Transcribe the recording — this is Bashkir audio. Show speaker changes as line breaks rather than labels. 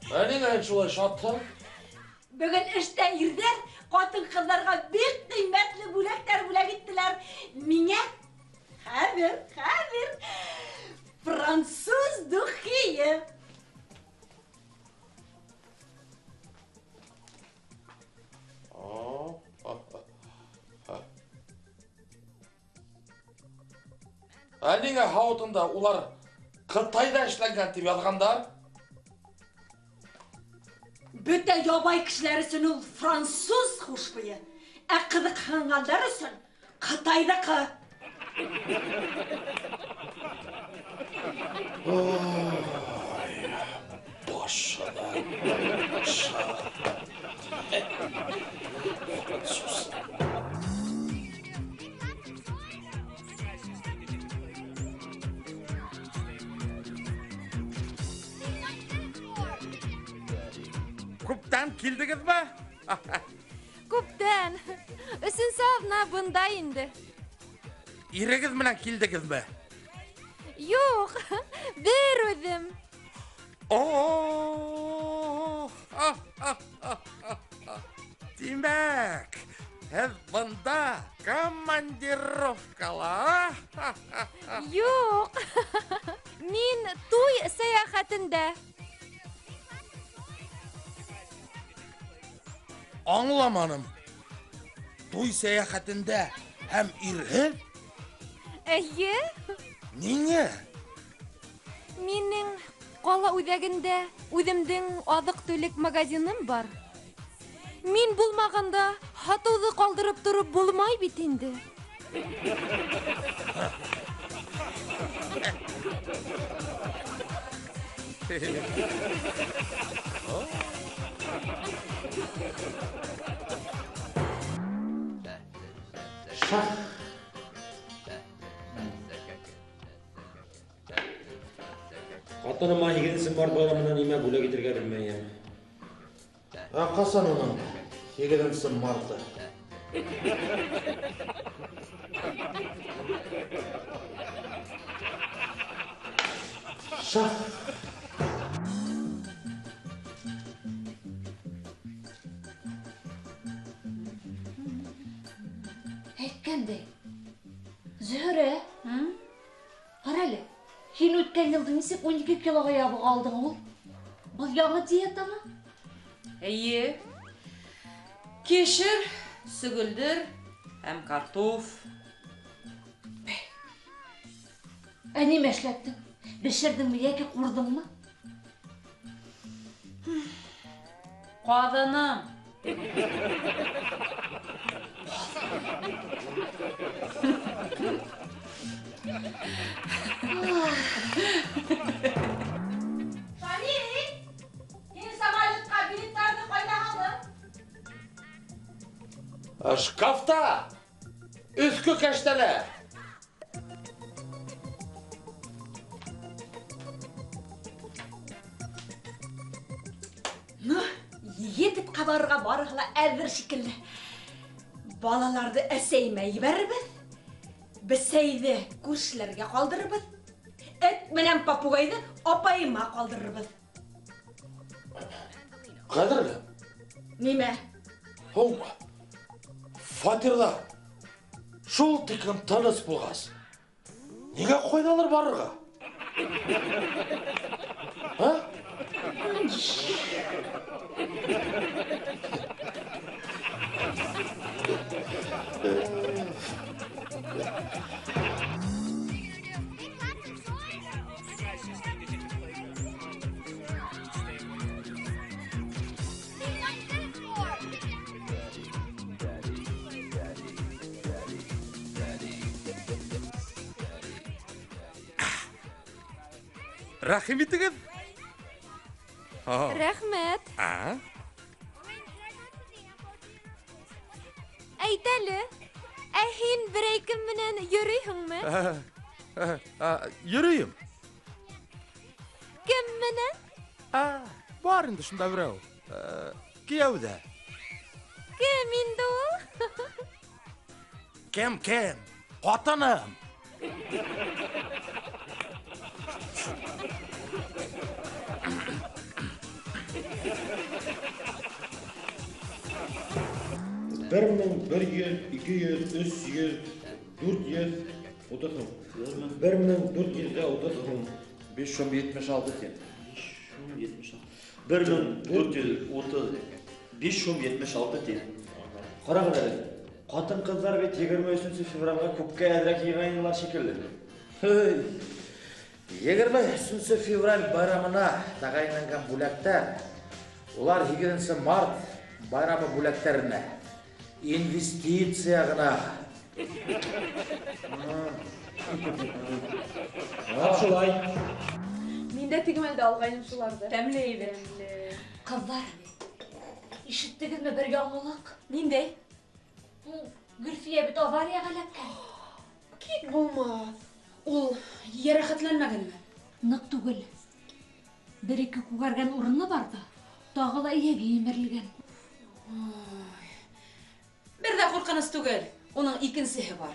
Ә ниңә һин шулай шатһың?
Бөгөн эштә ирҙәр ҡатын-ҡыҙҙарға бик ҡиммәтле бүләктәр бүләк иттеләр. Миңә хәҙер, хәҙер француз духийы.
Ә ниңә һауытында улар Ҡытайҙа эшләнгән тип яҙғандар?
Бөтә ябай кешеләр өсөн ул француз хушбуйы, ә ҡыҙыҡһынғандар өсөн Ҡытайҙыҡы.
Ой, башына француз. Күптән килдегеҙме?
Күптән. Өсөнсө аҙна бында инде.
Ирегеҙ менән килдегеҙме?
Юҡ, бер үҙем.
Тимәк, һеҙ бында командировкала?
Юҡ, мин туй сәйәхәтендә.
Аңламаным. Туй сәйәхәтендә һәм ирһеҙ?
Эйе.
Ниңә?
Минең ҡала үҙәгендә үҙемдең аҙыҡ-түлек магазиным бар. Мин булмағанда һатыуҙы ҡалдырып тороп булмай бит инде.
Шах.
Ҡатыныма 8 март байрамына нимә бүләк итергә белмәйем.
Ә ҡасан уның 8 марты? Шах.
Әйткәндәй, Зөһрә, ҡара әле, һин үткән йылда нисек 12 килоға ябыға алдың ул? Был яңы диетамы?
Эйе. Кешер, сөгөлдөр һәм картоф.
Ә нимә эшләттең? Бешерҙеңме йәки ҡурҙыңмы?
Ҡаҙыным.
Шамил, һин самолетҡа билеттарҙы ҡайҙа һалдың?
Шкафта, өҫкө кәштәлә.
Ну, егетҡа барырға барыһы ла әҙер шикелле. Балаларҙы әсәйемә ебәрербеҙ, бесәйҙе күршеләргә ҡалдырырбыҙ, эт менән попугайҙы апайыма ҡалдырырбыҙ.
Ҡәҙерле.
Нимә?
Һуң, фатирҙа шул тиклем тыныс булғас, ниңә ҡайҙалыр барырға? Һа? Рәхим итегеҙ.
Рәхмәт. Әйт әле, ә һин берәй кем менән йөрөйһөңмө?
Йөрөйөм.
Кем менән?
Бар инде шунда берәү. Кейәүҙә.
Кем инде ул?
Кем, кем? Ҡатыным.
1100, 200, 300, 430 һум. 1430 һум.
5 һум 76 тин.
5 сум 76. 1435 сум 76 тин.
Ҡарағыҙ әле. Ҡатын-ҡыҙҙар бит 23 февралгә күпкә әҙерәк йыйғайнылар шикелле.
Һей. 23 февраль байрамына тәғәйенләнгән бүләктәр улар 8 март байрамы бүләктәренә инвестиция ғына.
Шулай.
Мин дә теге мәлдә алғайным шуларҙы.
Тәмле әйбер.
Ҡыҙҙар, ишеттегеҙме бер яңылыҡ?
Ниндәй?
Гөлфиә бит аварияға эләккән.
Кит булмаҫ. Ул йәрәхәтләнмәгәнме?
Ныҡ түгел. Бер-ике күгәргән урыны бар ҙа, тағы ла эйәге емерелгән.
Бер ҙә ҡурҡыныс түгел. Уның икенсеһе бар.